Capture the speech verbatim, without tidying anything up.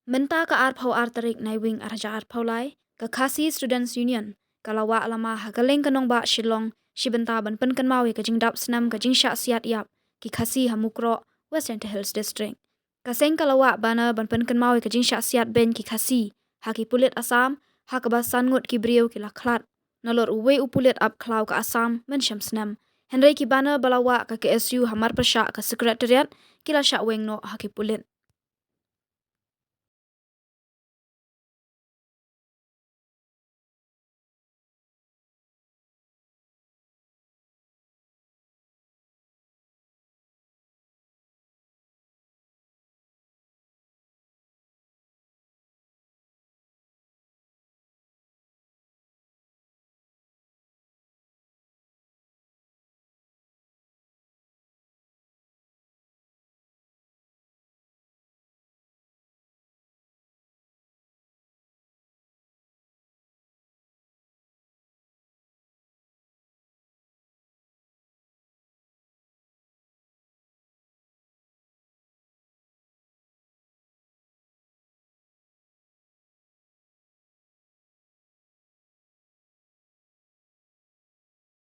Mynta ka arphew ar tarik Naiwieng ar hajar arphew lai, ka Khasi Students Union ka la wah lama ha kylleng ka nongbah Shillong shi bynta ban pynkynmaw ïa ka jingdap snem ka jingshah siat ïap ki Khasi ha Mukroh, West Jaintia Hills District. Ka seng ka la wah banner ban pynkynmaw ïa ka jingshah siat beiñ ki Khasi ha ki pulit Assam, ha kaba san ngut ki briew ki la khlad nalor uwei u pulit ap khlaw ka Assam mynshem snem. Hynrei ki banner ba la wah ka K S U ha marpyrshah ka Secretariat ki la shah weng noh ha ki pulit.